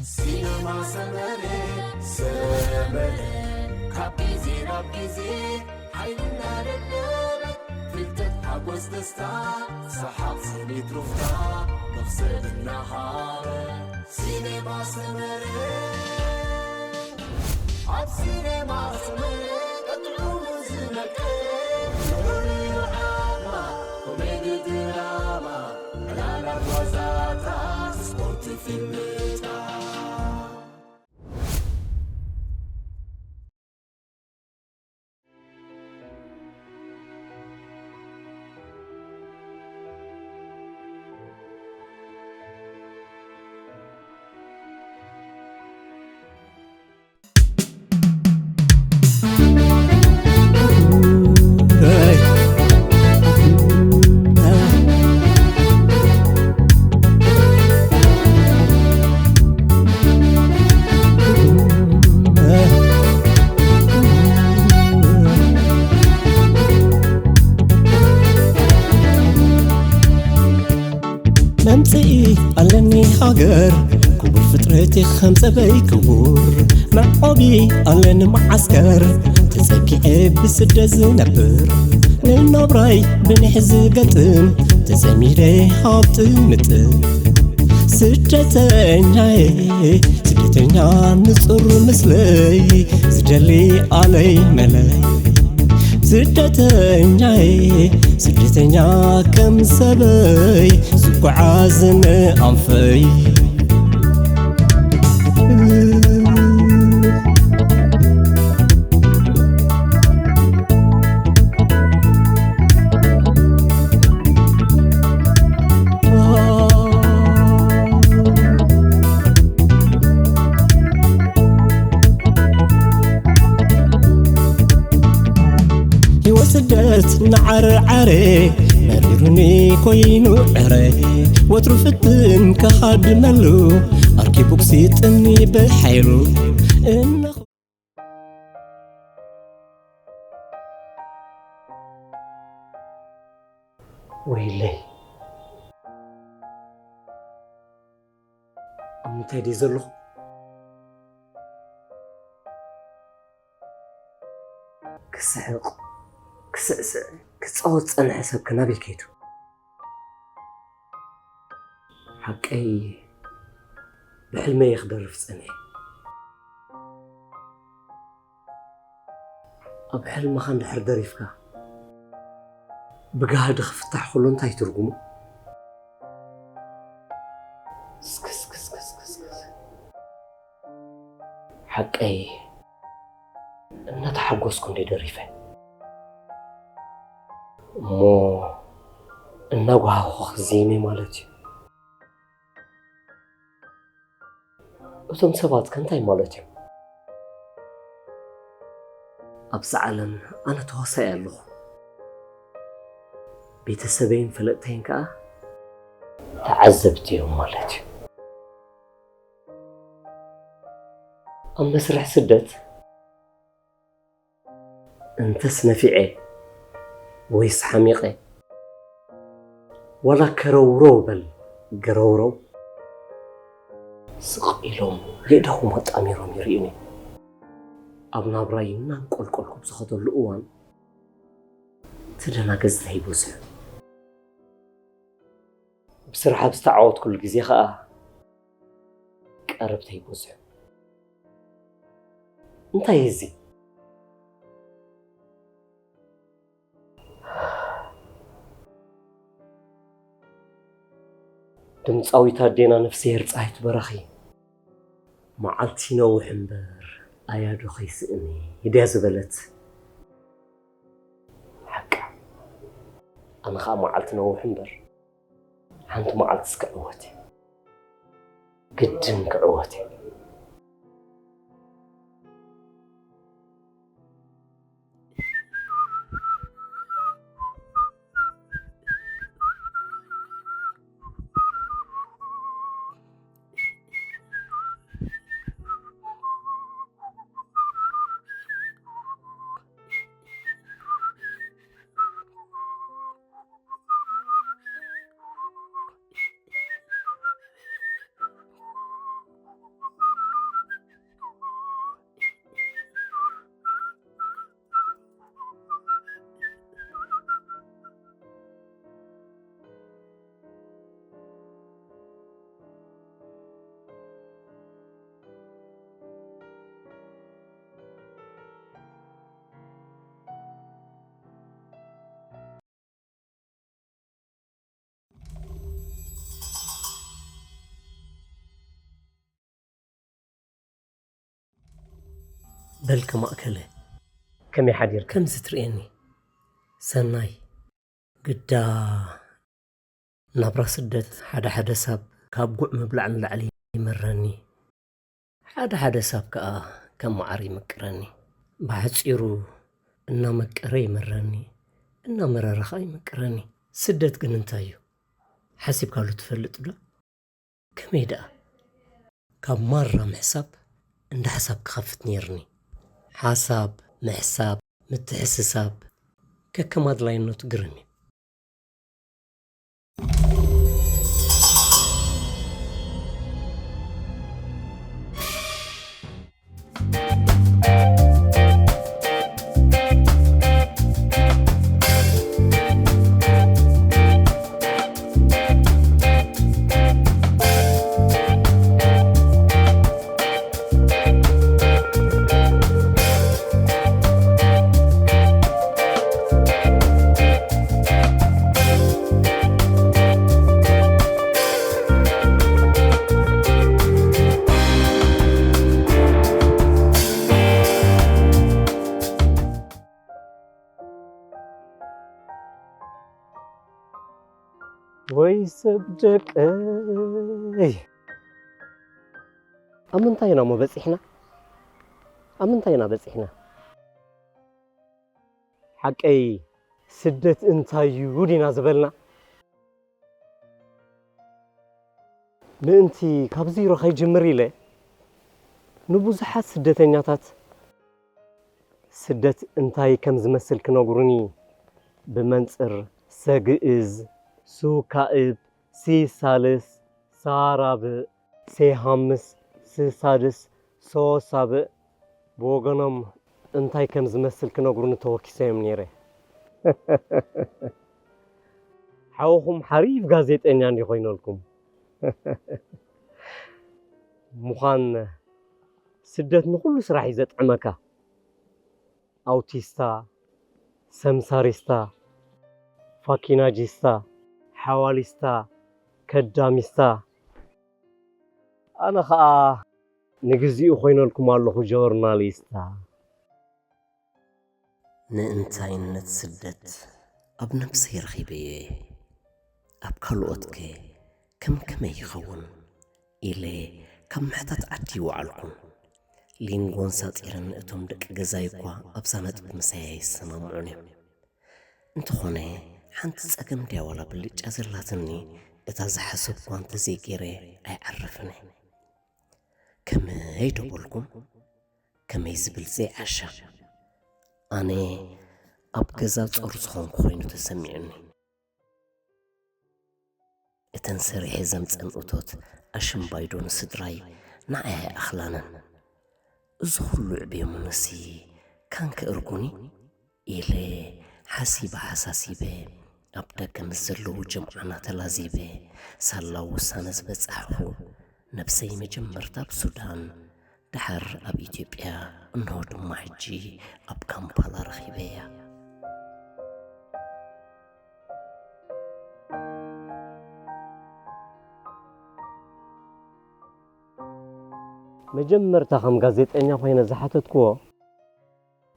ሲነማ ሰመረ ሰመረ ካብ ግዜ ናብ ግዜ ሓይልና ደለበ ፍልጠት ሓጎስ ደስታ ሰሓቕ ስኒት ሩፍታ መኽሰብ እናሃበ ሲነማ ሰመረ ኣብ ሲነማ ሰመረ ጥዑሙ ዝነቀ ኮሜዲ ድራማ ዕላላት ዋዛታት ስፖርት ፊልምታት መምፅኢ ኣለኒ ሃገር ክቡር ፍጥረት ከም ጸበይ ክቡር መዕቆቢ ኣለኒ መዓስከር ተጸጊዐ ብስደት ዝነብር ንናብራይ ብንሕ ዝገጥም ተጸሚደ ሃብቲ ምጥም ስደተኛዬ ስደተኛ ንጹር ምስለይ ዝደሊ ኣለይ መለይ ስደተኛዬ ስደተኛ ከም ሰበይ ዝጓዓዝ ንኣንፈይ ህይወት ስደት ንዓርዓረ መሪሩኒ ኮይኑ ዕረ ወትሩ ፍትን ክሃድመሉ ኣርኪቡ ክሲጥኒ ብሓይሉ እነኹ ወይለይ ኣብ ምንታይ ድዩ ዘለኹ ክስሕቕ ክስዕስዕ ክጻወት ዝጸንሐ ሰብ ከ ናበይ ከይዱ ሓቀይ ብሕልመይ እየ ክደርፍ ጸኒሐ ኣብ ሕልምኻ እንድሕር ደሪፍካ ብጋህዲ ክፍታሕ ከሎ እንታይ ትርጉሙ? ስክስክስክስክስክስ ሓቀይ እናተሓጎስኩ እንደ ደሪፈ እሞ እናጓሃኹ ክዜመ ማለት እዩ። እቶም ሰባት ከ እንታይ ማለት እዮም? ኣብዛ ዓለም ኣነ ተዋሳኢ ኣለኹ። ቤተሰበይን ፈለጥተይን ከኣ ተዓዘብቲ እዮም ማለት እዩ። ኣብ መስርሕ ስደት እንተስ ነፊዐ ወይስ ሓሚቐ ዋላ ከረውረው በል ገረውረው ስቕ ኢሎም የእዳኹም ኣጣሚሮም ይርእዩኒ። ኣብ ናብራይ እናንቆልቆልኩ ብዝኸደሉ እዋን ተደናገጽተይ ብዙሕ። ብስራሕ ኣብ ዝተዓወትኩሉ ግዜ ኸኣ ቀረብተይ ብዙሕ። እንታይ እዚ? ድምፃዊት ኣዴና ነፍስሄር ፀሃይቱ በራኺ መዓልቲ ይነውሕ እምበር ኣያዶ ከይስእኒ ድያ ዝበለት። ሓቃ ኣነ ኸዓ መዓልቲ ነውሕ እምበር ሓንቲ መዓልትስ ክዕወት እየ። ግድን ክዕወት እየ። በልከ ማእከለ፣ ከመይ ሓዲርካ? ከምዚ ትርእየኒ ሰናይ፣ ግዳ ናብራ ስደት ሓደ ሓደ ሳብ ካብ ጉዕ ምብላዕ ንላዕሊ ይመረኒ። ሓደ ሓደ ሳብ ከኣ ከም መዓር ይምቅረኒ። ብሓጺሩ እናመቀረ ይመረኒ፣ እናመረረ ከኣ ይምቅረኒ። ስደት ግን እንታይ እዩ? ሓሲብካሉ ትፈልጥ ዶ? ከመይ ደኣ? ካብ ማራ ምሕሳብ እንዳ ሓሳብ ክኸፍት ነይርኒ። ሓሳብ፣ ምሕሳብ፣ ምትሕስሳብ ከከም ኣድላይነቱ ግርም እዩ። ወይ ሰብ ደቀይ፣ ኣብ ምንታይ ኢና እሞ በጺሕና? ኣብ ምንታይ ኢና በጺሕና? ሓቀይ ስደት እንታይ እዩ ዲና ዝበልና? ምእንቲ ካብ ዜሮ ከይጅምር ኢለ ንብዙሓት ስደተኛታት ስደት እንታይ ከም ዝመስል ክነግሩኒ ብመንጽር ሰግእዝ፣ ሱካእብ፣ ሲሳልስ፣ ሳራብእ፣ ሴሃምስ፣ ስሳድስ፣ ሶሳብእ ብወገኖም እንታይ ከም ዝመስል ክነግሩኒ ተወኪሰዮም ነይረ። ሓውኹም ሓሪፍ ጋዜጠኛ እንዲ ኮይነልኩም። ምዃን ስደት ንኹሉ ስራሕ እዩ ዘጥዕመካ። ኣውቲስታ፣ ሰምሳሪስታ፣ ፋኪናጂስታ፣ ሓዋሊስታ፣ ከዳሚስታ። ኣነ ኸኣ ንግዚኡ ኮይነልኩም ኣለኹ ጆርናሊስታ። ንእንታይነት ስደት ኣብ ነብሰይ ረኺበዮ እየ። ኣብ ካልኦትከ ከም ከመይ ይኸውን? ኢለ ካብ ምሕታት ዓዲ ይወዓልኩ። ሊንጎን ሳጺረን እቶም ደቂ ገዛይ እኳ ኣብዛ ነጥቢ ምሳይ ኣይሰማምዑን እዮም። እንተኾነ ሓንቲ ጸገም ድያ ዋላ ብልጫ ዘላትኒ፣ እታ ዝሓሰብኳ እንተዘይገይረ ኣይዓርፍን እየ። ከመይ ዶ በልኩም? ከመይ ዝብል ዘይዓሻ። ኣነ ኣብ ገዛ ጾር ዝኾንኩ ኮይኑ ተሰሚዑኒ። እተን ሰሪሐ ዘምጸን እቶት ኣሽምባይዶ ንስድራይ ንዓይ ኣይኣኽላነን። እዚ ኩሉ ዕብየሙንሲ ካን ከእርጉኒ ኢለ ሓሲበ ሓሳሲበ ኣብ ደገ ምስ ዘለዉ ጀምዓና ተላዚበ ሳላ ውሳነ ዝበጻሕኹ። ነብሰይ መጀመርታ ኣብ ሱዳን፣ ደሓር ኣብ ኢትዮጵያ፣ እንሆ ድማ ሕጂ ኣብ ካምፓላ ረኺበያ። መጀመርታ ከም ጋዜጠኛ ኮይነ ዝሓተትክዎ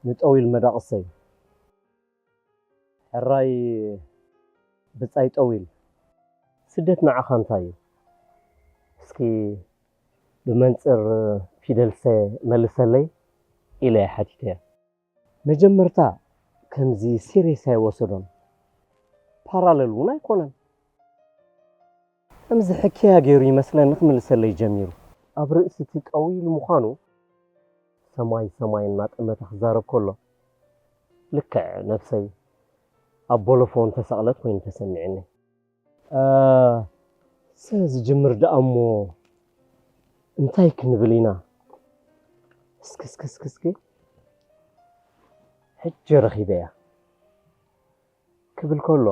ንጠዊል መዳቕሰ እዩ። ሕራይ ብጻይ ጠዊል፣ ስደት ንዓኻ እንታይ እዩ? እስኪ ብመንጽር ፊደልሰ መልሰለይ ኢለ ሓቲተዮ። መጀመርታ ከምዚ ሲሪየስ ኣይወሰዶን። ፓራለል እውን ኣይኮነን። ከምዚ ሕክያ ገይሩ ይመስለኒ ክምልሰለይ ጀሚሩ። ኣብ ርእሲ እቲ ጠዊል ምዃኑ ሰማይ ሰማይ እናጠመተ ክዛረብ ከሎ፣ ልክዕ ነብሰይ ኣብ ቦሎፎን ተሰቕለት ኮይኑ ተሰሚዑኒ። እ፣ ሰ ዝጅምር ደኣ እሞ እንታይ ክንብል ኢና? እስኪ፣ እስኪ፣ እስኪ፣ እስኪ፣ ሕጂ ረኺበያ ክብል ከሎ፣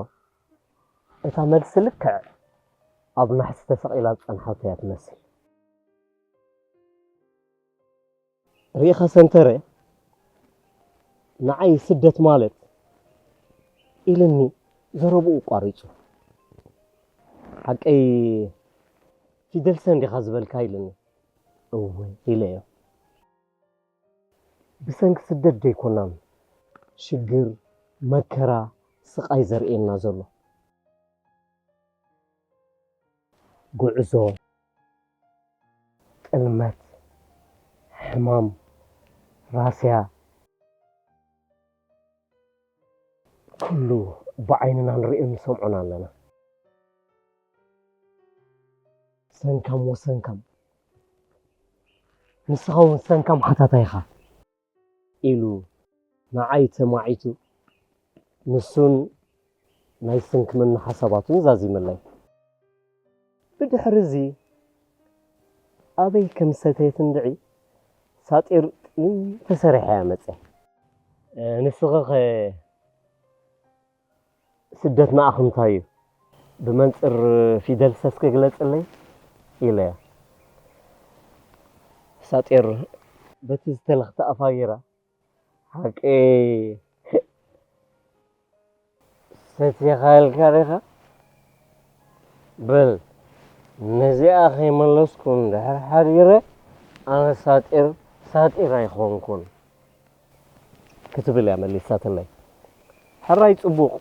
እታ መልሲ ልክዕ ኣብ ናሕሲ ተሰቒላ ዝጸንሓቶ እያ ትመስል። ርኢኻ ሰንተረ፣ ንዓይ ስደት ማለት ኢልኒ ዘረብኡ ቋሪጹ። ሓቀይ ፊደልሰ እንዲኻ ዝበልካ ኢልኒ። እወ ኢለዮ። ብሰንኪ ስደት ደይኮናን ሽግር፣ መከራ፣ ስቓይ ዘርእየና ዘሎ። ጉዕዞ፣ ጥልመት፣ ሕማም፣ ራስያ፣ ኩሉ ብዓይንና ንርእዮን ንሰምዖን ኣለና። ሰንካም ወሰንካም፣ ንስኻ እውን ሰንካም ሓታታይ ኢኻ ኢሉ ንዓይ ተማዒቱ፣ ንሱን ናይ ስንክልና ሓሳባቱን ዛዚመለይ። ብድሕሪ እዚ ኣበይ ከም ሰተየት እንድዒ ሳጢር ጢም ተሰሪሐ እያ መፅያ። "ንስኺ ኸ ስደት ንኣኽምታይ እዩ? ብመንፅር ፊደል ሰስኪ ግለፅለይ?" ኢለያ። ሳጢር በቲ ዝተለኽተ ኣፋ ገይራ፣ "ሓቂ ሰቲኻ ኢልካ ዲኻ? በል፣ ነዚኣ ከይመለስኩ እንድሕር ሓዲረ፣ ኣነ ሳጢር፣ ሳጢር ኣይኮንኩን" ክትብል እያ መሊሳትለይ። "ሕራይ፣ ጽቡቕ፣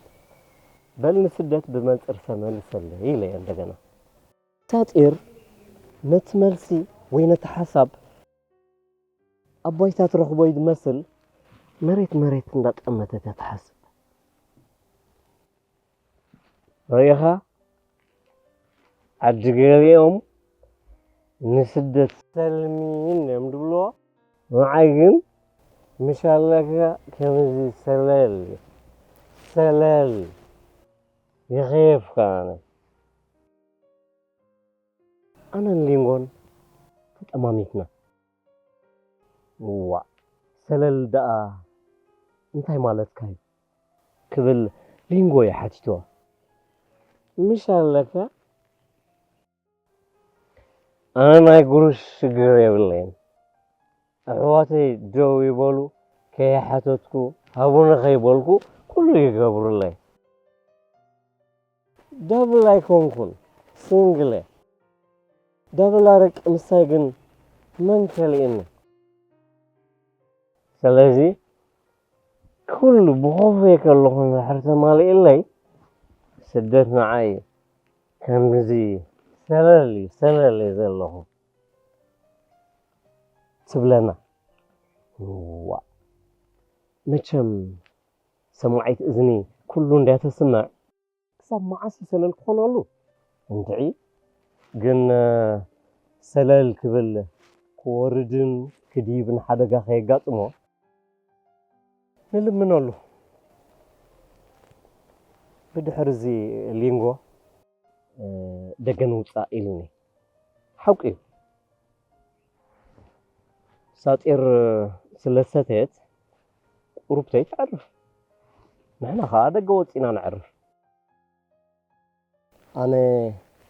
በል ንስደት ብመንጽር ሰ መልሰለይ" ኢለያ እንደገና። ሳጢር ነቲ መልሲ ወይ ነቲ ሓሳብ ኣብ ባይታ ትረኽቦ እዩ ዝመስል፣ መሬት መሬት እንዳጠመተት እያ ትሓስብ። ርኢኻ፣ ዓዲ ገሊኦም ንስደት ሰልሚ እዮም ዝብልዎ፣ ንዓይ ግን ምሽ ኣለካ ከምዚ ሰለል ሰለል ይኸየፍካ ኣነ። ኣነን ሊንጎን ተጠማሚትና። "እዋእ፣ ሰለል ደኣ እንታይ ማለትካ እዩ?" ክብል ሊንጎ እዩ ሓቲትዋ። "ምሽ ኣለካ?" ኣነ ናይ ጉሩሽ ሽግር የብለይን። ኣሕዋተይ ደው ይበሉ፣ ከይሓተትኩ፣ ሃቡኒ ከይበልኩ፣ ኩሉ ይገብሩለይ። ዳብል ኣይኮንኩን፣ ሲንግል እየ። ዳብል ኣረቂ ምስታይ ግን መን ከልእኒ? ስለዚ፣ ኩሉ ብኾፈየ ከለኹ እንድሕር ተማሊእለይ፣ ስደት ንዓይ ከምዚ ሰለል እዩ፣ ሰለል እየ ዘለኹ ትብለና። ዋእ! መቸም ሰማዒት እዝኒ ኩሉ እንድያ ተስምዕ። ክሳብ መዓስ እዩ ሰለል ክኾነሉ? እንድዒ ግን፣ ሰለል ክብል ክወርድን ክድይብን ሓደጋ ከየጋጥሞ ንልምነሉ። ብድሕሪ እዚ ሊንጎ፣ ደገ ንውጻእ ኢልኒ። ሓቁ እዩ። ሳጢር ስለ ሰተየት ቁሩብ ተይተዕርፍ፣ ንሕና ኸኣ ደገ ወጺና ነዕርፍ። ኣነ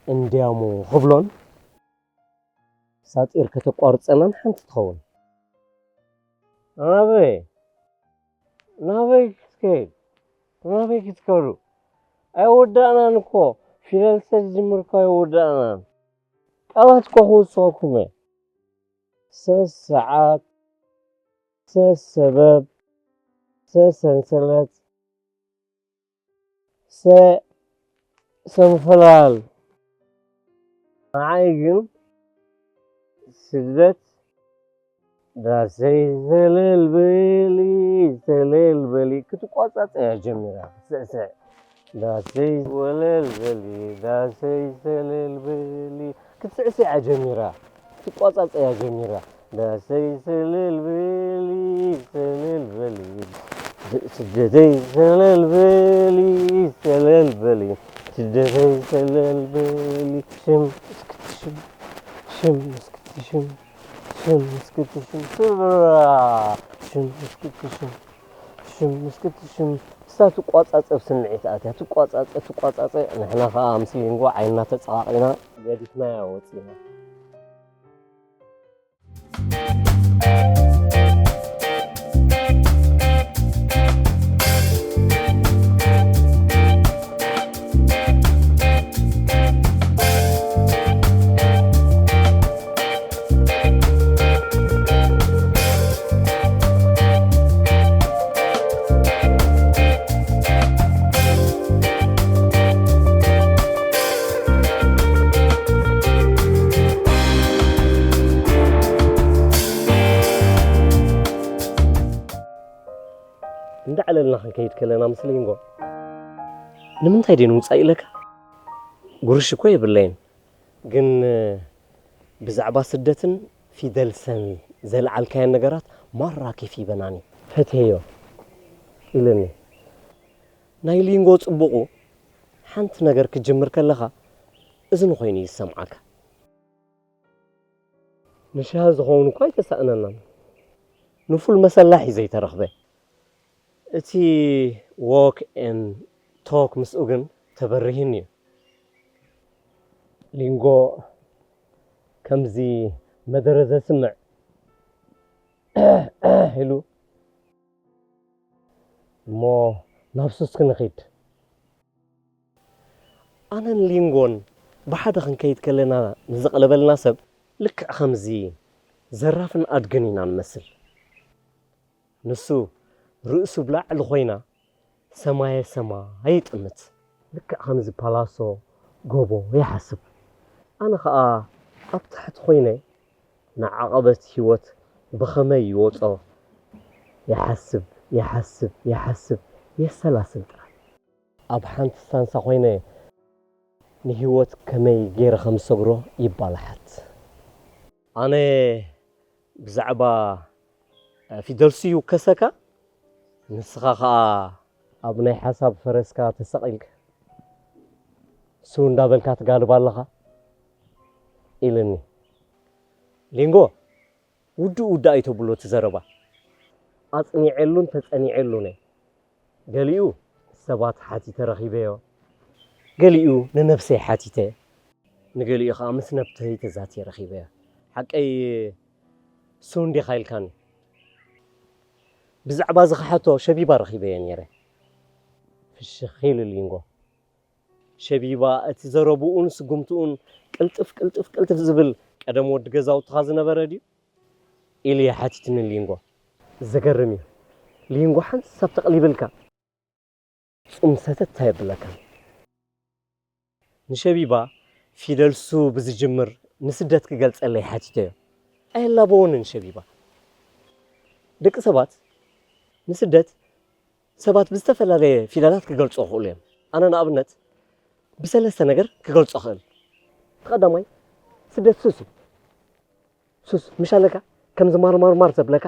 እንድያሞ ክብሎን ሳጢር ከተቋርጸናን ሓንቲ ትኸውን። ናበይ? ናበይ ክትከይድ? ናበይ ክትከዱ? ኣይወዳእናን እኮ። ፊደል ሰ ዝጅምር እኮ ኣይወዳእናን። ቃላት እኮ ክውስኸኩም እየ። ሰ ሰዓት፣ ሰ ሰበብ፣ ሰ ሰንሰለት፣ ሰ ሰንፈላል። ንዓይ ግን ስደት ዳሰይ ሰለል በሊ፣ ሰለል በሊ ክትቋጻጸያ ጀሚራ። ስዕስዕ ዳሰይ ወለል በሊ፣ ዳሰይ ሰለል በሊ ክትስዕስዕ እያ ጀሚራ። ክትቋጻጸ እያ ጀሚራ። ዳሰይ ሰለል በሊ፣ ሰለል በሊ፣ ስደተይ ሰለል በሊ፣ ሰለል በሊ፣ ስደተይ ሰለል በሊ። ሽም እስክቲ ሽም፣ ሽም እስክቲ ሽም፣ ሽም እስክቲ ሽም፣ ስራ። ሽም እስክቲ ሽም፣ ሽም እስክቲ ሽም። እሳ ትቋጻጸ፣ ኣብ ስምዒት ኣትያ ትቋጻጸ፣ ትቋጻጸ። ንሕና ኸኣ ምስ ሊንጎ ዓይንና ተጸቓቒና ገዲፍናያ ወጺና። ዓለልና ክንከይድ ከለና ምስ ሊንጎ ንምንታይ ደይ ንውፃእ ኢለካ? ጉርሽ እኮ የብለይን፣ ግን ብዛዕባ ስደትን ፊደል ሰን ዘልዓልካየን ነገራት ማራ ኬፍ ይበናኒ። ፈትየዮ ኢለኒ። ናይ ሊንጎ ጽቡቑ፣ ሓንቲ ነገር ክትጅምር ከለኻ እዝኒ ኮይኑ ይሰምዓካ። ንሻሂ ዝኸውን እኳ ኣይተሳእነናን። ንፉል መሰላ ሒዘ ይተረኽበ። እቲ ዎክ ኤን ቶክ ምስኡ ግን ተበሪህኒ እዩ። ሊንጎ ከምዚ መደረ ዘስምዕ ኢሉ እሞ ናብ ሱስ ክንኺድ። ኣነን ሊንጎን ብሓደ ክንከይድ ከለና ንዘቕለበልና ሰብ ልክዕ ከምዚ ዘራፍን ኣድግን ኢና ንመስል። ንሱ ርእሱ ብላዕሊ ኮይና ሰማየ ሰማይ ይጥምት። ልክዕ ከምዚ ፓላሶ ጎቦ ይሓስብ። ኣነ ኸኣ ኣብ ታሕቲ ኮይነ ንዓቐበት ህይወት ብኸመይ ይወጾ ይሓስብ፣ ይሓስብ፣ ይሓስብ፣ የሰላስል ጥራይ። ኣብ ሓንቲ ሳንሳ ኮይነ ንህይወት ከመይ ገይረ ከም ዝሰግሮ ይባላሓት። ኣነ ብዛዕባ ፊደልሱ ይውከሰካ፣ ንስኻ ኸኣ ኣብ ናይ ሓሳብ ፈረስካ ተሰቒልካ ሱ እንዳበልካ ትጋልብ ኣለኻ ኢልኒ። ሊንጎ፣ ውድእ ውድእ ኣይተብሎ እቲ ዘረባ። ኣጽኒዐሉን ተጸኒዐሉን እየ። ገሊኡ ሰባት ሓቲተ ረኺበዮ፣ ገሊኡ ንነብሰይ ሓቲተ፣ ንገሊኡ ኸኣ ምስ ነብተይ ተዛትየ ረኺበዮ። ሓቀይ ሱ እንዲኻ ኢልካኒ። ብዛዕባ እዚ ክሓቶ ሸቢባ ረኺበዮ ነይረ። ፍሽኽ ኢሉ ሊንጎ። ሸቢባ እቲ ዘረብኡን ስጉምትኡን ቅልጥፍ ቅልጥፍ ቅልጥፍ ዝብል ቀደም ወዲ ገዛውትኻ ዝነበረ ድዩ? ኢሉ ይሓቲትኒ ሊንጎ። ዘገርም እዩ። ሊንጎ ሓንሳብ ተቕሊብልካ ጹም ሰተት ኣየብለካን። ንሸቢባ ፊደል ሱ ብዝጅምር ንስደት ክገልጸለይ ሓቲተዮ። ኣየላበወንን ሸቢባ። ደቂ ሰባት ንስደት ሰባት ብዝተፈላለየ ፊደላት ክገልጾ ይኽእሉ እዮም። ኣነ ንኣብነት ብሰለስተ ነገር ክገልጾ እኽእል። እቲ ቀዳማይ ስደት ሱስ እዩ። ሱስ ምሽ ኣለካ ከምዚ ማርማርማር ዘብለካ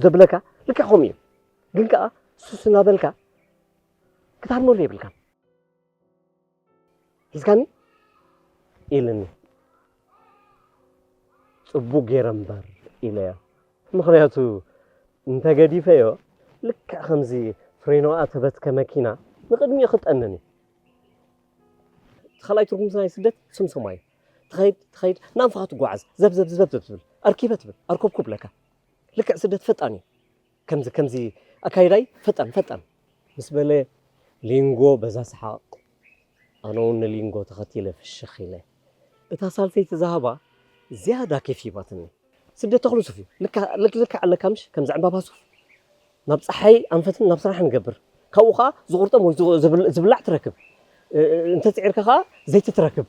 ዘብለካ ልክዕ ከምኡ እዩ። ግን ከኣ ሱስ እናበልካ ክትሃርመሉ የብልካን። ሒዝካኒ ኢልኒ። ጽቡቕ ገይረ እምበር ኢለዮ። ምኽንያቱ እንተገዲፈዮ ልክዕ ከምዚ ፍሬኖኣ ተበትከ መኪና ንቕድሚኡ ክጠንን እዩ። እቲ ካልኣይ ትርጉም ናይ ስደት ስምሰማ እዩ። ትኸይድ ትኸይድ ናንፋኻ ትጓዓዝ ዘብዘብ ዝበብ ትብል ኣርኪበ ትብል ኣርኮብኩብ ለካ። ልክዕ ስደት ፈጣን እዩ። ከምዚ ከምዚ ኣካይዳይ ፈጣን ፈጣን ምስ በለ ሊንጎ በዛ ሰሓቕ። ኣነ እውን ንሊንጎ ተኸቲለ ፍሽኽ ኢለ። እታ ሳልሰይቲ ዝሃባ ዝያዳ ኬፍ ሂባትኒ። ስደት ተኽሉ ሱፍ እዩ። ልካ- ልክ- ልክዕ ኣለካ ምሽ ከምዚ ዕምባባ ሱፍ ናብ ፀሓይ ኣንፈትን ናብ ስራሕ ንገብር ካብኡ ከዓ ዝቁርጠም ወይ ዝብ- ዝብላዕ ትረክብ እ- እ- እንተፅዒርካ ከዓ ዘይቲ ትረክብ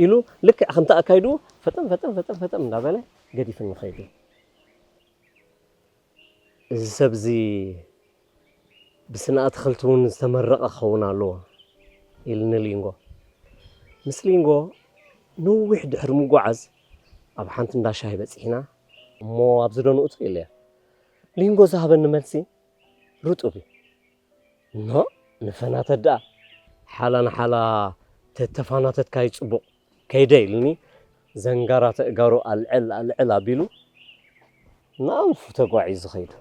ኢሉ ልክዕ ከምቲ ኣካይዱ ፈጠን ፈጠን ፈጠን ፈጠን እንዳበለ ገዲፍኒ ኸይዱ። እዚ ሰብ እዚ ብስነ ኣትኽልቲ እውን ዝተመረቐ ክኸውን ኣለዎ ኢልኒ ሊንጎ። ምስ ሊንጎ ነዊሕ ድሕሪ ምጉዓዝ ኣብ ሓንቲ እንዳ ሻሂ በፂሕና እሞ ኣብዚ ዶ ንእቱ ኢለዮ። ሊንጎ ዝሃበኒ መልሲ ርጡብ እዩ። ኖ ንፈናተት ደኣ ሓላ ንሓላ ተተፋናተትካ ይፅቡቕ። ከይደ ኢልኒ ዘንጋራ ተእጋሩ ኣልዕል ኣልዕል ኣቢሉ ናንፉ ተጓዒዙ ኸይዱ።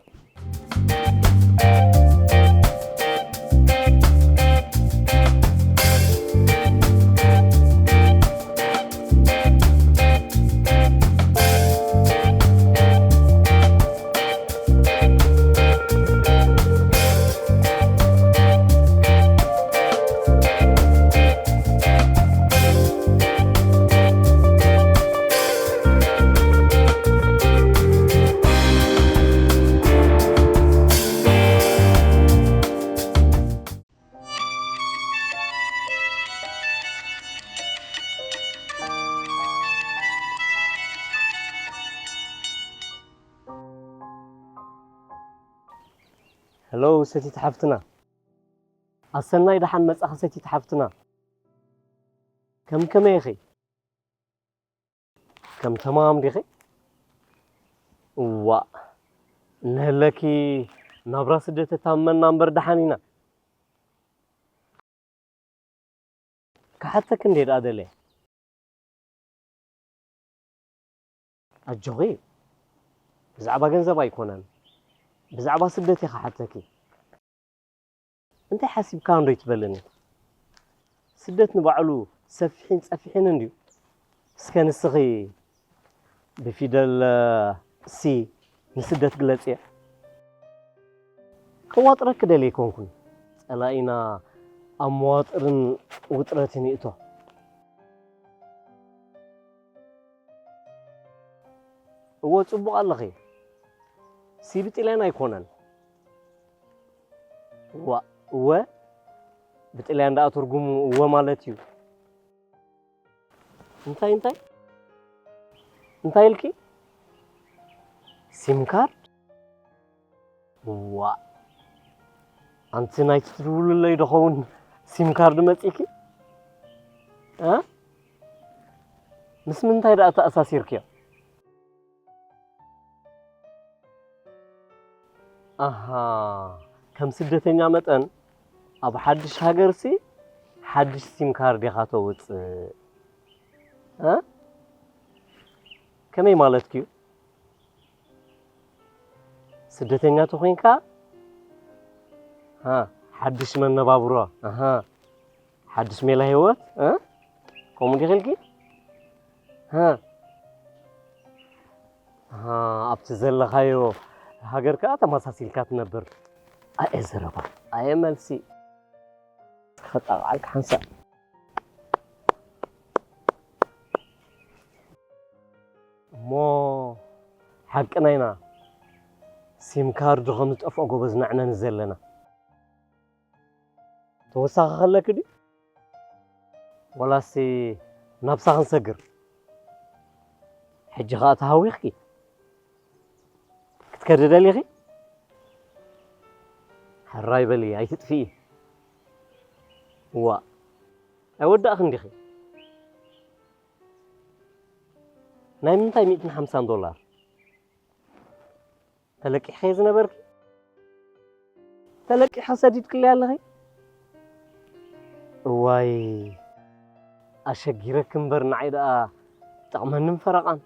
ሄሎ ሰቲት ሓፍትና፣ ኣሰናይ ደሓን መጻኺ ሰቲት ሓፍትና። ከም ከመይ ኢኺ? ከም ተማም ዲኺ? እዋእ፣ እንሀለኪ ናብራ ስደት ተታመና እምበር ደሓን ኢና። ክሓተኪ እንዴ ደኣ ደልየ? ኣጆኺ፣ ብዛዕባ ገንዘብ ኣይኮነን፣ ብዛዕባ ስደት እየ ክሓተኪ። እንታይ ሓሲብካ እንዶ ይትበልኒ? ስደት ንባዕሉ ሰፊሕን ጸፊሕን እንድዩ። እስከ ንስኺ ብፊደል ሲ ንስደት ግለጽዮ። ከዋጥረኪ ደልየ ኣይኮንኩን። ጸላኢና ኣብ መዋጥርን ውጥረትን ይእቶ። እወ፣ ጽቡቕ ኣለኺ። ሲ ብጥልያን ኣይኮነን። እዋ፣ እወ፣ ብጥልያን ደኣ ትርጉሙ እወ ማለት እዩ። እንታይ፣ እንታይ? እንታይ ኢልኪ? ሲም ካርድ? እዋ፣ ኣንቲ ናይቲ ትድውልለይ ዶ ኸውን ሲም ካርድ መጺእኪ? እ? ምስ ምንታይ ደኣ ተኣሳሲርክዮ? ኣሃ፣ ከም ስደተኛ መጠን ኣብ ሓድሽ ሃገርሲ ሓድሽ ሲም ካርድ ኢኻ ተውጽእ። እ? ከመይ ማለትኪ እዩ? ስደተኛ ተኾይንካ፣ ሃ፣ ሓድሽ መነባብሮ፣ ኣሃ፣ ሓድሽ ሜላ ህይወት፣ እ? ከምኡ ዲኺ ኢልኪ? ሃ፣ ሃ፣ ኣብቲ ዘለኻዮ ሃገር ከኣ ተመሳሲልካ ትነብር። ኣየ ዘረባ፣ ኣየ መልሲ። ከጣቕዓልካ ሓንሳእ። እሞ ሓቅና ኢና፣ ሲም ካርድ ከም ዝጠፍኦ ጎበዝ ንዕነን ዘለና። ተወሳኺ ከለኪ ድዩ? ወላሲ ናብሳ ክንሰግር? ሕጂ ኸኣ ተሃዊኽኪ ክትከዲ ደሊኺ? ሕራይ በሊ፣ ኣይትጥፍኢ። እዋእ፣ ኣይወዳእኽን ዲኺ? ናይ ምንታይ ሚእትን ሓምሳን ዶላር? ተለቂሕኸ ዝነበርኪ? ተለቂሐ ሰዲድክለይ ኣለኺ? እዋይ፣ ኣሸጊረኪ እምበር ንዓይ ደኣ ጠቕመንን ፈረቓን።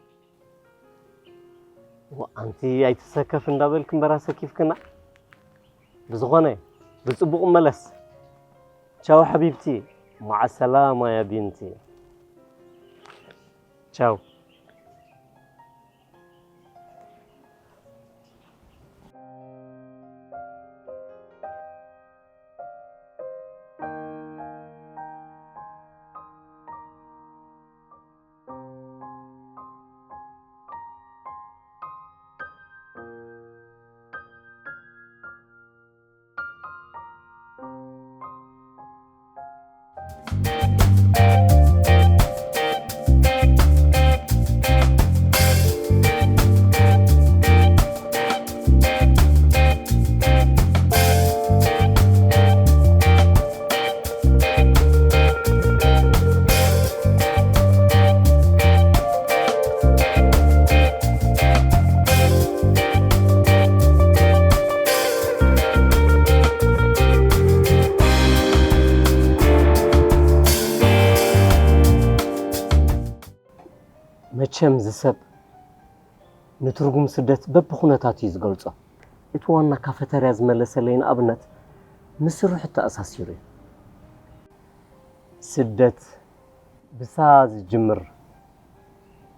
ዋ፣ ኣንቲ ኣይትሰከፍ እንዳበልኪ እምበር ኣሰኪፍክና። ብዝኾነ፣ ብጽቡቕ መለስ። ቻው ሓቢብቲ፣ መዓ ሰላማ ያ ቢንቲ። ቻው። መቸም እዚ ሰብ ንትርጉም ስደት በብኹነታት እዩ ዝገልጾ። እቲ ዋና ካፈተርያ ዝመለሰለይ ንኣብነት ምስ ስርሑ ተኣሳሲሩ እዩ። ስደት ብሳ ዝጅምር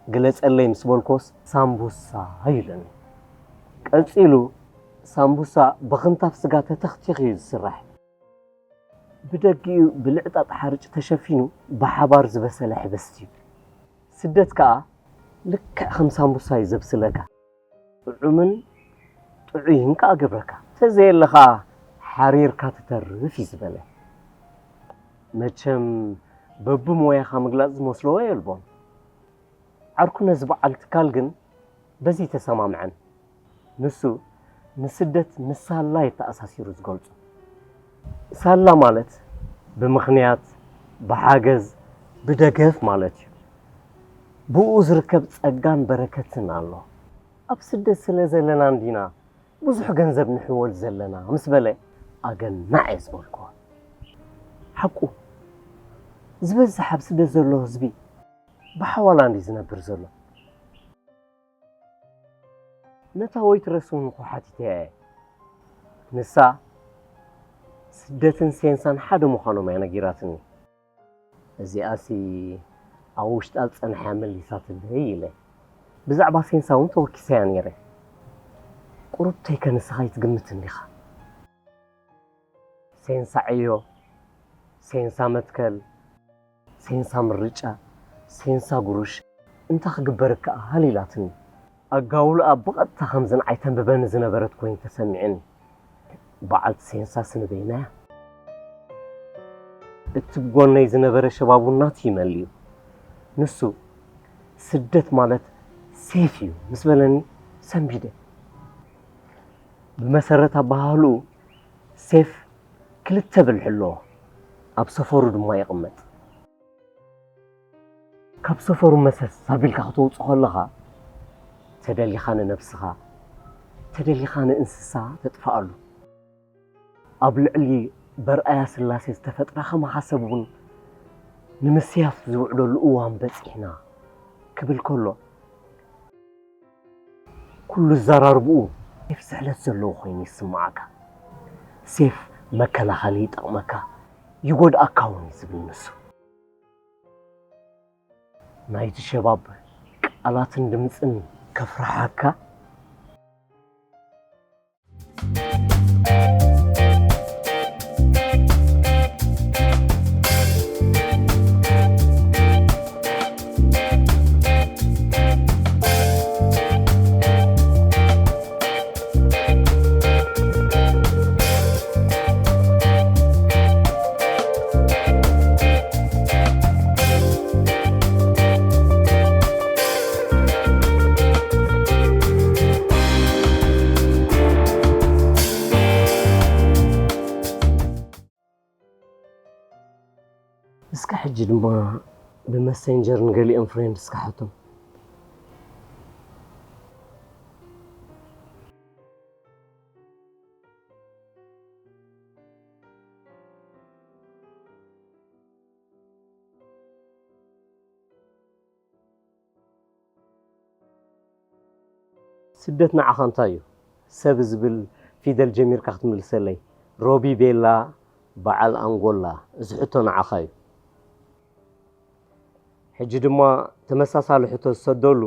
ግለጸለይ ምስ በልኮስ ሳምቡሳ ኢሉኒ። ቀጺሉ ሳምቡሳ ብኽንታፍ ስጋ ተተኽቲኹ እዩ ዝስራሕ። ብደጊኡ ብልዕጣጥ ሓርጭ ተሸፊኑ ብሓባር ዝበሰለ ሕብስቲ እዩ። ስደት ከኣ ልክዕ ከም ሳምቡሳ እዩ ዘብስለካ። ጥዑምን ጥዑይን ከኣ ገብረካ። ተዘየለ ከኣ ሓሪርካ ትተርፍ እዩ ዝበለ። መቸም በብሞያኻ ምግላጽ ዝመስሎ የልቦን። ዓርኩ ነዚ በዓል ትካል ግን በዚ ተሰማምዐን። ንሱ ንስደት ምስ ሳላ እዩ ተኣሳሲሩ ዝገልጾ። ሳላ ማለት ብምኽንያት፣ ብሓገዝ፣ ብደገፍ ማለት እዩ። ብኡ ዝርከብ ጸጋን በረከትን ኣሎ። ኣብ ስደት ስለ ዘለና እንዲና ብዙሕ ገንዘብ ንሕወል ዘለና ምስ በለ ኣገናዕ እየ ዝበልክዎ። ሓቁ፣ ዝበዝሕ ኣብ ስደት ዘሎ ህዝቢ ብሓዋላ እንዲ ዝነብር ዘሎ። ነታ ወይትረስ እውን እኮ ሓቲተያ እየ። ንሳ ስደትን ሴንሳን ሓደ ምዃኖም እያ ነጊራትኒ። እዚኣሲ ኣብ ውሽጣ ዝጸንሐ መሊሳትለይ ኢለ። ብዛዕባ ሴንሳ እውን ተወኪሰያ ነይረ። ቁሩብተይ ከ ንስኻ ኣይትግምትን ዲኻ? ሴንሳ ዕዮ፣ ሴንሳ መትከል፣ ሴንሳ ምርጫ፣ ሴንሳ ጉሩሽ፣ እንታይ ክግበር ይከኣል ኢላትኒ። ኣጋውልኣ ብቐጥታ ከምዚ ንዓይ ተንብበኒ ዝነበረት ኮይኑ ተሰሚዕኒ። በዓልቲ ሴንሳስ ንበይና እያ። እቲ ብጎነይ ዝነበረ ሸባብ እውን ናቱ እዩ መሊኡ። ንሱ፣ ስደት ማለት ሴፍ እዩ ምስ በለኒ ሰንቢደ። ብመሰረት ኣበሃህልኡ፣ ሴፍ ክልተ ብልሒ ኣለዎ፣ ኣብ ሰፈሩ ድማ ይቕመጥ። ካብ ሰፈሩ መሰስ ኣቢልካ ክትወጽእ ከለኻ፣ ተደሊኻ ንነብስኻ፣ ተደሊኻ ንእንስሳ ተጥፍኣሉ። ኣብ ልዕሊ በርኣያ ስላሴ ዝተፈጥራ ከማኻ ሰብ እውን ንምስያፍ ዝውዕለሉ እዋን በጺሕና ክብል ከሎ፣ ኩሉ ኣዘራርብኡ ሴፍ ስሕለት ዘለዎ ኮይኑ ይስምዓካ። ሴፍ መከላኸሊ ይጠቕመካ፣ ይጎድኣካ እውን እዩ ዝብል ንሱ። ናይቲ ሸባብ ቃላትን ድምጽን ከፍርሓካ። እስከ ሕጂ ድማ ብመሰንጀር ንገሊኦም ፍሬንድስካ ሕቶም። ስደት ንዓኻ እንታይ እዩ? ሰብ ዝብል ፊደል ጀሚርካ ክትምልሰለይ። ሮቢ ቤላ በዓል ኣንጎላ፣ እዚ ሕቶ ንዓኻ እዩ። ሕጂ ድማ ተመሳሳሊ ሕቶ ዝሰደሉ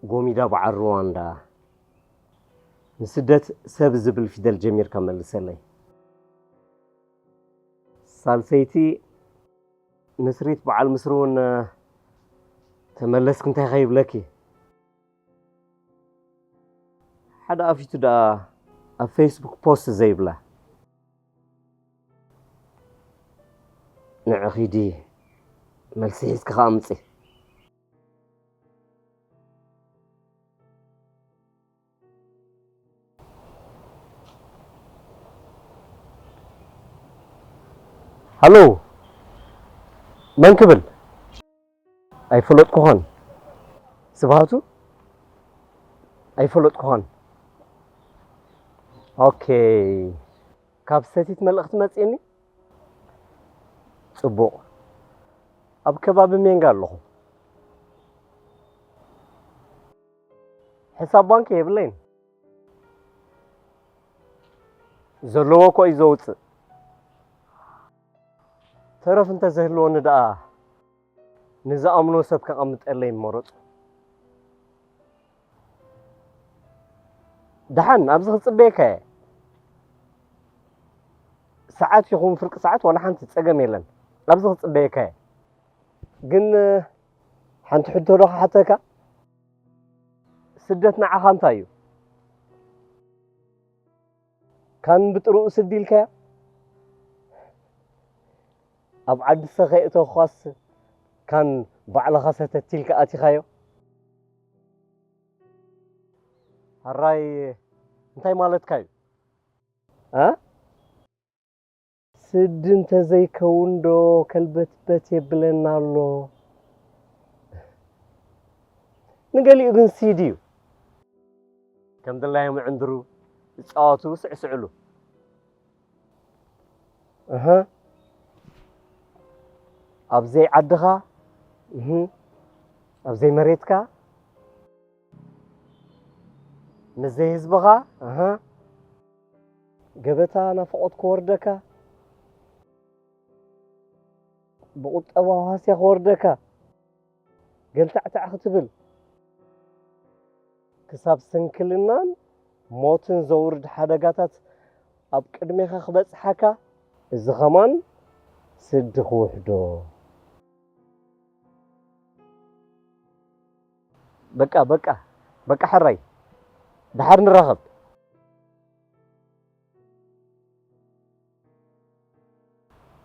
ጎሚዳ በዓል ሩዋንዳ፣ ንስደት ሰብ ዝብል ፊደል ጀሚርካ መልሰለይ። ሳልሰይቲ ንስሪት በዓል ምስሪ እውን ተመለስኪ እንታይ ከይብለኪ? ሓደ ኣፊቱ ደኣ ኣብ ፌስቡክ ፖስት ዘይብላ። ንዒ ኺዲ መልሲ ሒዝኪ ኸኣ ምጺ። ሃሎ፣ መን ክብል? ኣይፈለጥኩኻን። ስብሃቱ? ኣይፈለጥኩኻን። ኦኬ። ካብ ሰቲት መልእኽቲ መጽእኒ? ጽቡቕ። ኣብ ከባቢ ሜንጋ ኣለኹ። ሕሳብ ባንኪ የብለይን። ዘለዎ እኮ እዩ ዘውጽእ። ተረፍ እንተ ዘህልወኒ ደኣ ንዝኣምኖ ሰብ ከቐምጠለይ ምመረጹ። ደሓን ኣብዚ ክጽበየካ እየ። ሰዓት ይኹን ፍርቂ ሰዓት ዋላ ሓንቲ ጸገም የለን። ኣብዚ ክጽበየካ እየ። ግን ሓንቲ ሕቶ ዶ ክሓተካ? ስደት ንዓኻ እንታይ እዩ? ካን ብጥርኡ ስዲ ኢልካያ? ኣብ ዓዲ ሰኸ እተኳስ ካን ባዕልኻ ሰተት ኢልካ ኣቲኻዮ? ሕራይ እንታይ ማለትካ እዩ? እ? ስዲ እንተዘይከውን ዶ ከልበትበት የብለና ኣሎ? ንገሊኡ ግን ሲዲ እዩ። ከም ድላዮም ይዕንድሩ፣ ይጻወቱ፣ ስዕስዕሉ። እህ። ኣብ ዘይዓድኻ፣ እህ፣ ኣብ ዘይመሬትካ፣ ምስ ዘይህዝብኻ፣ እህ፣ ገበታ ናፍቖት ክወርደካ፣ ብቁጠባዊ ሃስያ ክወርደካ፣ ገልታዕታዕ ክትብል፣ ክሳብ ስንክልናን ሞትን ዘውርድ ሓደጋታት ኣብ ቅድሜኻ ክበጽሓካ፣ እዚ ኸማን ስዲ ክውሕዶ። በቃ፣ በቃ፣ በቃ ሕራይ፣ ደሓር ንራኸብ።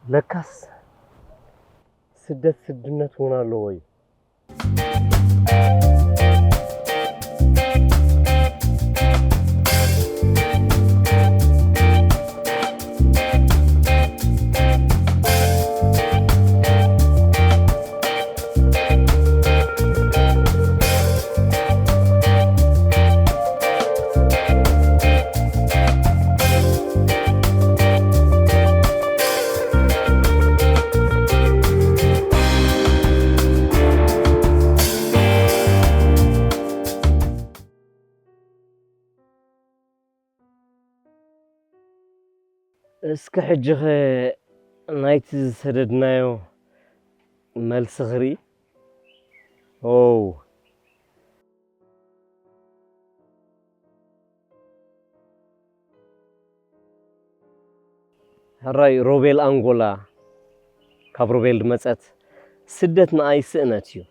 ለካስ ስደት ስድነት እውን ኣለዎ እዩ። እስኪ ሕጂኸ ናይቲ ዝሰደድናዮ መልሲ ክርኢ? ኦው። ሕራይ ሮቤል ኣንጎላ፣ ካብ ሮቤል ድመጸት፣ ስደት ንኣይ ስእነት እዩ።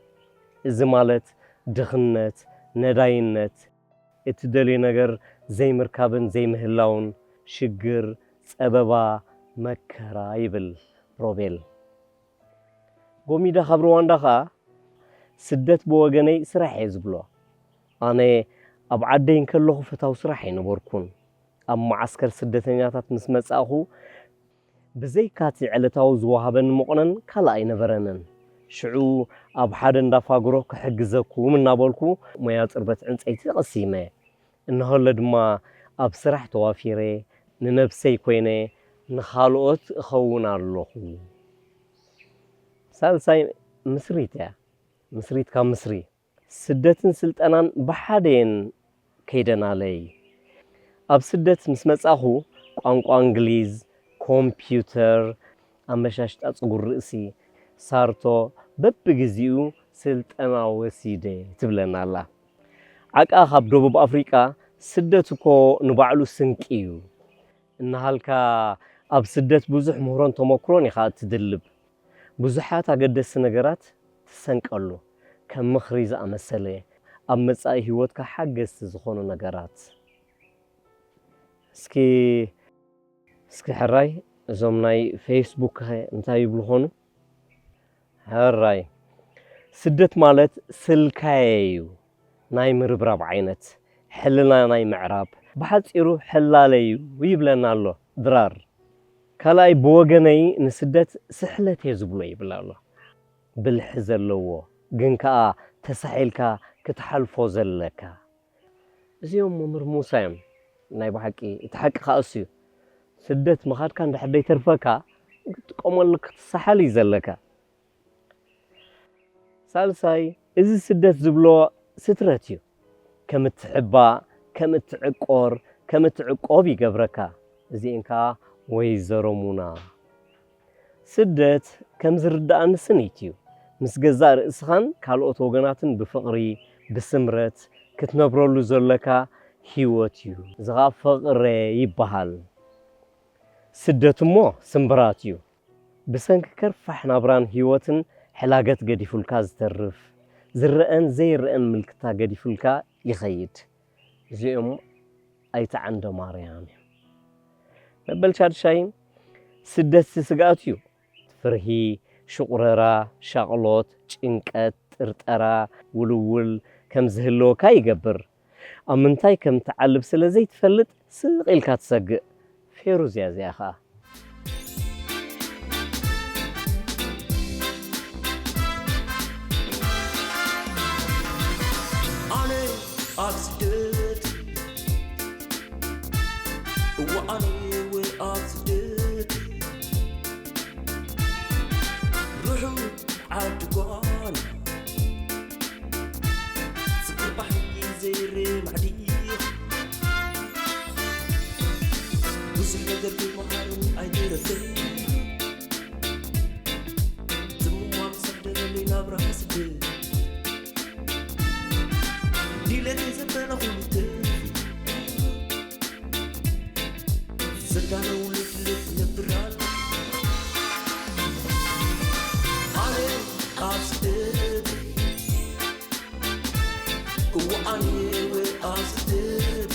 እዚ ማለት ድኽነት፣ ነዳይነት፣ እትደልዮ ነገር ዘይምርካብን ዘይምህላውን፣ ሽግር፣ ጸበባ፣ መከራ ይብል ሮቤል። ጎሚዳ ካብ ሩዋንዳ ኸኣ፣ ስደት ብወገነይ ስራሕ እየ ዝብሎ። ኣነ ኣብ ዓደይ እንከለኹ ፈታው ስራሕ ኣይነበርኩን። ኣብ መዓስከር ስደተኛታት ምስ መጻእኹ፣ ብዘይካቲ ዕለታዊ ዝወሃበኒ መቑነን ካልእ ኣይነበረንን። ሽዑ ኣብ ሓደ እንዳ ፋግሮ ክሕግዘኩም እናበልኩ ሞያ ጽርበት ዕንጸይቲ ቀሲመ። እንሆለ ድማ ኣብ ስራሕ ተዋፊረ፣ ንነብሰይ ኮይነ ንኻልኦት እኸውን ኣለኹ። ሳልሳይ ምስሪት እያ። ምስሪት ካብ ምስሪ። ስደትን ስልጠናን ብሓደ እየን ከይደናለይ። ኣብ ስደት ምስ መጻኹ ቋንቋ እንግሊዝ፣ ኮምፒውተር፣ ኣመሻሽጣ ጽጉር ርእሲ፣ ሳርቶ በብግዚኡ ስልጠና ወሲደ ትብለና ኣላ። ዓቃ ካብ ደቡብ ኣፍሪቃ ስደት እኮ ንባዕሉ ስንቂ እዩ። እናሃልካ ኣብ ስደት ብዙሕ ምህሮን ተመክሮን ኢኻ እትድልብ። ብዙሓት ኣገደስቲ ነገራት ትሰንቀሉ፣ ከም ምኽሪ ዝኣመሰለ፣ ኣብ መጻኢ ህይወትካ ሓገዝቲ ዝኾኑ ነገራት። እስኪ፣ እስኪ ሕራይ፣ እዞም ናይ ፌስቡክ ከ እንታይ ይብሉ ኾኑ? ሕራይ፣ ስደት ማለት ስልካየ እዩ። ናይ ምርብራብ ዓይነት፣ ሕልና ናይ ምዕራብ፣ ብሓጺሩ ሕላለ እዩ ይብለና ኣሎ ድራር። ካልኣይ ብወገነይ ንስደት ስሕለት እየ ዝብሎ ይብል ኣሎ። ብልሒ ዘለዎ፣ ግን ከኣ ተሳሒልካ ክትሓልፎ ዘለካ። እዚኦም መምህር ሙሳ እዮም። ናይ ብሓቂ፣ እቲ ሓቂ ከኣ እሱ እዩ። ስደት ምኻድካ እንድሕር ደይተርፈካ፣ ክትጥቀመሉ ክትሰሓል እዩ ዘለካ። ሳልሳይ፣ እዚ ስደት ዝብሎ ስትረት እዩ። ከም እትሕባእ፣ ከም እትዕቆር፣ ከም እትዕቆብ ይገብረካ። እዚኤን ከኣ ወይዘሮ ሙና። ስደት ከም ዝርድኣኒ ስኒት እዩ። ምስ ገዛእ ርእስኻን ካልኦት ወገናትን ብፍቕሪ፣ ብስምረት ክትነብረሉ ዘለካ ህይወት እዩ። እዚ ኸኣ ፍቕረ ይበሃል። ስደት እሞ ስምብራት እዩ። ብሰንኪ ከርፋሕ ናብራን ህይወትን ሕላገት ገዲፉልካ ዝተርፍ፣ ዝረአን ዘይረአን ምልክታ ገዲፉልካ ይኸይድ። እዚኦም ኣይተ ዓንደ ማርያም እዮም። መበል ሻድሻይ ስደት ስግኣት እዩ። ፍርሂ፣ ሽቑረራ፣ ሻቕሎት፣ ጭንቀት፣ ጥርጠራ፣ ውልውል ከም ዝህልወካ ይገብር። ኣብ ምንታይ ከም ትዓልብ ስለ ዘይትፈልጥ ስቕ ኢልካ ትሰግእ። ፌሩዝ እያ እዚኣ ኸኣ። ኣነ ኣብ ስደት፣ እወ ኣነ እወ ኣብ ስደት፣ ርሑቕ ዓዲ ጓና፣ ዝግባሕ ዘይሬ ማዕዲ፣ ብዙሕ ነገር ከይመሃርን ኣይተረፍን። ዝምዋም ሰደለለይ ናብራ ስደት። ድሌተይ ዘበለ ኩሉ ትርፊ። ዘዳለው ልፍልፍ ነብር ኣሎ። ኣነ ኣብ ስደት። እወ ኣነ እወ ኣብ ስደት።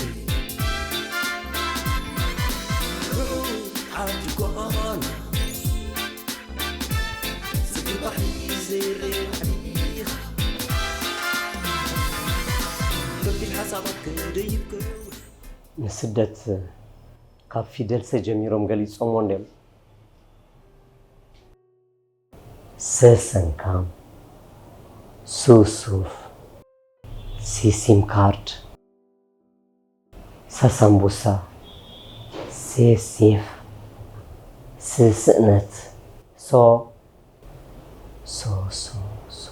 ርሑቕ ዓዲ ጓና። ዝግባሕ ዘይሬ ዓዲኻ። ከቢድ ሓሳባት ከደይብ ክብሪ። ንስደት ካብ ፊደል ሰ ጀሚሮም ገሊጾምዎ እንድዮም። ሰ ሰንካም፣ ሱ ሱፍ፣ ሲ ሲም ካርድ፣ ሰ ሳምቡሳ፣ ሴ ሴፍ፣ ስ ስእነት፣ ሶ፣ ሶ፣ ሶ፣ ሶ፣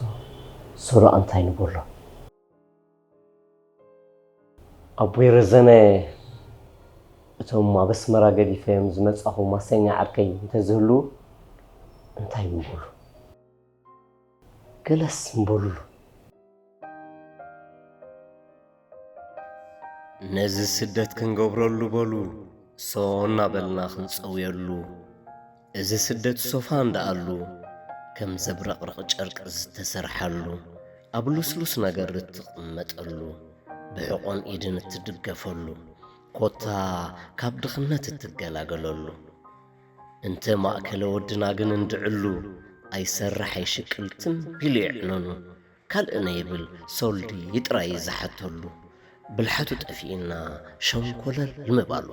ሶ ደኣ እንታይ ንበሎ? ኣቦይ ረዘነ፣ እቶም ኣብ ኣስመራ ገዲፈዮም ዝመጻኹ ማሰኛ ዓርከይ እንተዝህልዉ እንታይ ምበሉ? ገለስ ምበሉሉ። ነዚ ስደት ክንገብረሉ በሉ፣ ሶ እናበልና ክንጸውየሉ። እዚ ስደት ሶፋ እንደኣሉ፣ ከም ዘብረቕርቕ ጨርቂ ዝተሰርሓሉ፣ ኣብ ልስሉስ ነገር እትቕመጠሉ፣ ብሕቖን ኢድን እትድገፈሉ፣ ኮታ ካብ ድኽነት እትገላገለሉ። እንተ ማእከለ ወድና ግን እንድዕሉ፣ ኣይሰርሕ ኣይሽቅል ትም ቢሉ የዕነኑ። ካልእ ነይብል ሶልዲ ጥራይ ዝሓተሉ፣ ብልሓቱ ጠፊእና ሸንኮለል ንምባሉ።